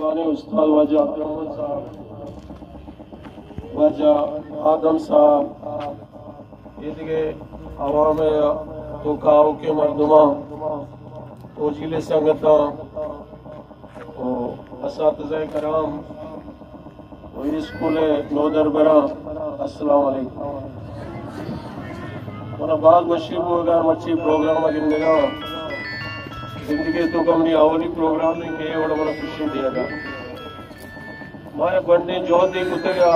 استاد واجہ عبدالرحمن صاحب، واجہ آدم صاحب، اے دگہ عوام ءِ توکا آؤکیں مردماں، توجیل سنگتاں، و اساتذہ کرام و اے اسکول ءِ نودربراں، السلام علیکم۔ منا باز وشی بوگا مرچی پروگرام ءَ گندگا۔ زندگی ءِ توکا منی اولی پروگرام ایں کہ اے وڑا منا خوشی دیگا۔ ما یک گونڈیں جہدے کتگا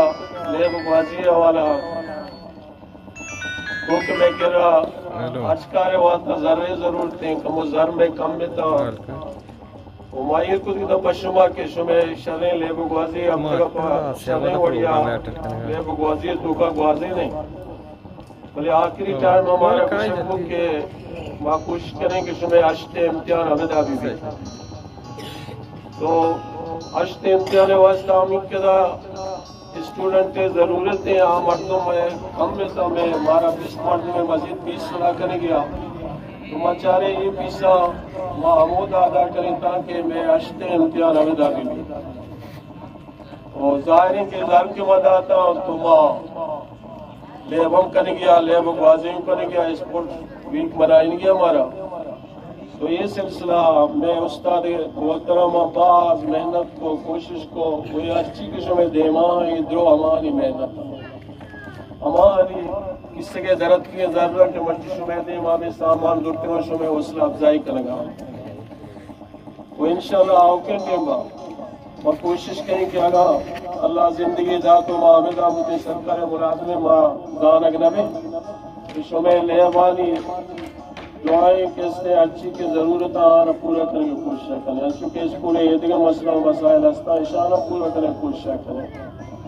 لیب گوازی ءِ حوالہ ءَ۔ تو کہ مئے کرا ہیلو۔ ہرچ کارے واسطہ زرے ضرورت ایں، کمو زر مئے کم بتا۔ ہیلو۔ و ما ایر کت کہ پہ شما کہ شمئے شریں لیب گوازی ءِ ہفتگا پہ شریں وڑیا لیب گوازی ءِ توکا گوازینیں۔ بلے آخری ٹائم ءَ مارا گوشگ بوت کہ ما کوشش کنیں کہ شمئے ہشت ءِ امتحان ہمدا بہ بیت۔ تو ہشت ءِ امتحان ءِ واسطہ ہمینکدا اسٹوڈنٹ ءِ ضرورت ایں، آ مردم ءِ کم ات، ہمے مارا بیست مردم ءِ مزید بیست سلاہ کنگی ءَ۔ تو ما چاریں اے پیسہ ما ہمودا ادا کنیں تاکہ مئے ہشت ءِ امتحان ہمدا بہ بیت۔ و ظاہر ایں کہ زر کہ ما داتا تو ما لیب ہم کنگی ءَ، لیب گوازی ہم کنگی ءَ، اسپورٹ ویک منائینگی ءَ مارا۔ تو اے سلسلہ مئے استاد محترم باز محنت کو، کوشش کو، و اے ہرچی کہ شمئے دیما ایں، اے درو ہمانی محنت، ہمانی کسے کہ درد کی ضرورت کہ مرچی شمئے دیما ہمے سامان زرتگاں، شمئے حوصلہ افزائی کنگا۔ و انشاءاللہ آؤکیں ٹیم ءَ ما کوشش کنیں کہ اگاں اللہ زندگی دات و ما ہمدا بوتیں سرکار ملازم، ما زانگ نہ بیں کہ شمئے لیبانی دعائیں کسے ہرچی کہ ضرورت آں، آناں پورا کنگ ءِ کوشش کنیں۔ انچو کہ اسکول ءِ اے دگہ مسئلہ و مسائل ہستاں، اشاناں پورا کنگ ءِ کوشش کنیں۔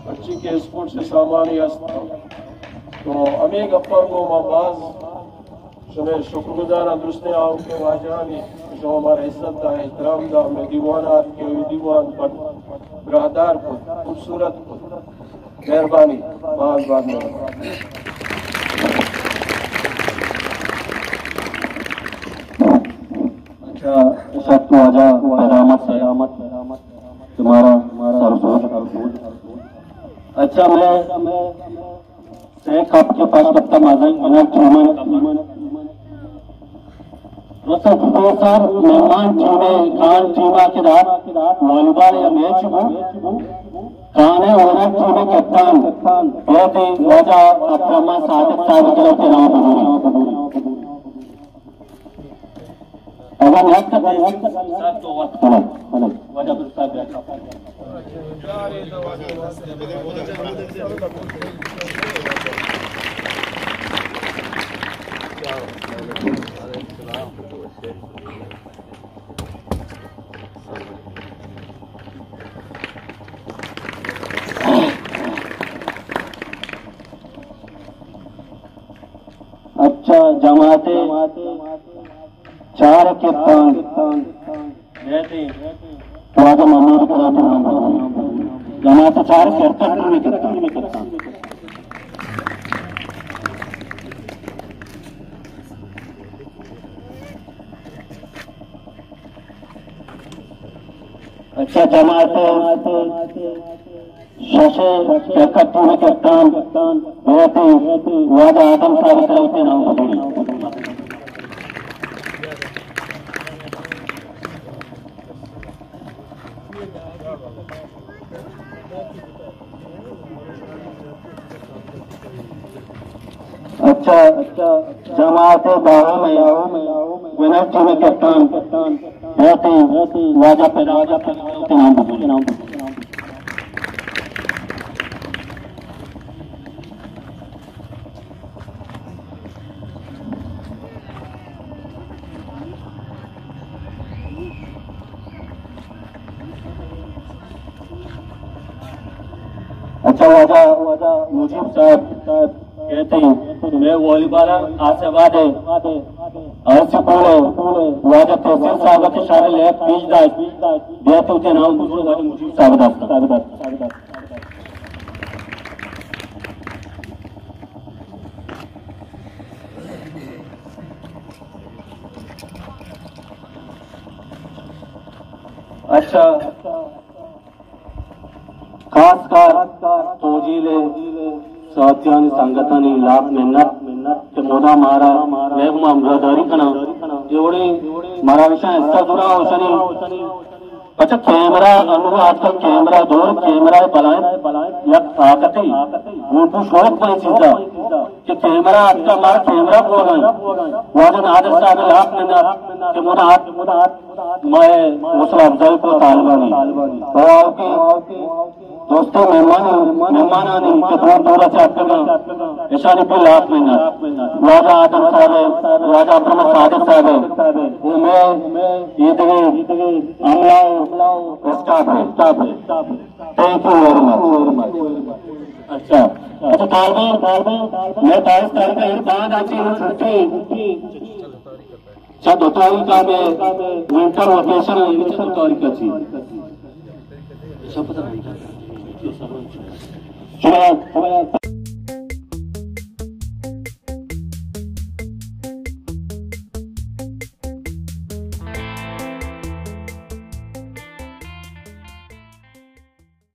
ہرچی کہ اسپورٹس ءِ سامانی ہستاں۔ تو ہمے گپاں گوں ما باز شمئے شکر گزاراں، درستیں آؤکیں واجہانی، شما مارا عزت دا، احترام دا، مئے دیوان ءَ آتکے، اے دیوان بر-، براہدار کت، خوبصورت کت۔ مہربانی، باز باز مہربانی۔ اچھا، سخت واجہ سلامت، سلامت، تمہارا سر سوج۔ اچھا، میں سے کپ کے پاس کپتا مازن، انہاں ٹیمن۔ رسد پیسر مہمان ٹیم، کان ٹیم کے دار والی بال یا میچ ہو۔ کان ہے اونر ٹیم کپتان، بہت ہی واجہ اکرم صادق صاحب کی طرف سے نام بزرگ۔ اگر نیت کرتے ہیں، سر تو وقت کرو۔ واجہ عبدالرحمن صاحب بیٹھا۔ اچھا، جماعت چار کپتان۔ واجہ محمود کراچی نام۔ جماعت چار کرکٹ میں کپتان۔ اچھا، جماعت شش کرکٹ ٹیم کپتان بہت ہی واجہ آدم صاحب طرف سے نام۔ اچھا، جماعت داہم ءِ ونر ٹیم ءِ کپتان بہت ہی واجہ پیدا، واجہ پیدا کے نام بزرگ۔ اچھا، واجہ، واجہ مجیب صاحب کہتے ہیں، میں والی بال آصف آباد ہے، ہائی سکول ہے، واجہ تحصیل صاحب کے شارے لیب پیش داشت، بہت ہی نام بزرگ واجہ مجیب صاحب داشت۔ اچھا، خاص کر توجیل ساتیانی سنگتانی لاکھ منت کہ مودا مارا مئے گوما ہمراہداری کناں۔ اے وڑیں مارا ایشاں حصہ زوراں، اوشانی پچا کیمرہ، انو آج کل کیمرہ دور، کیمرہ بلائیں یک طاقتے، گوٹو شوق بلائیں چیزا کہ کیمرہ آج کل مارا کیمرہ بوگائیں۔ واجہ نادر صاحب لاکھ منت کہ مودا مئے حوصلہ افزائی کو طالبانی۔ تو آؤ کہ دوستو مہمان، مہمانانی کہ دور دور چہ اتکگاں، اشانی بھی لاکھ منت۔ واجہ آدم صاحب، واجہ عبدالرحمن صادق صاحب، وہ میں یہ دگے عملہ و اسٹاف ہے۔ Thank you very much. اچھا، اچھا، طالبان، میں بائیس تاریخ کا ایک بعد آتی ہوں چھٹی۔ چہ دو تاریخ ءَ مئے ونٹر ویکیشن ءَ، یعنی چہ دو تاریخ ءَ چہ۔ شما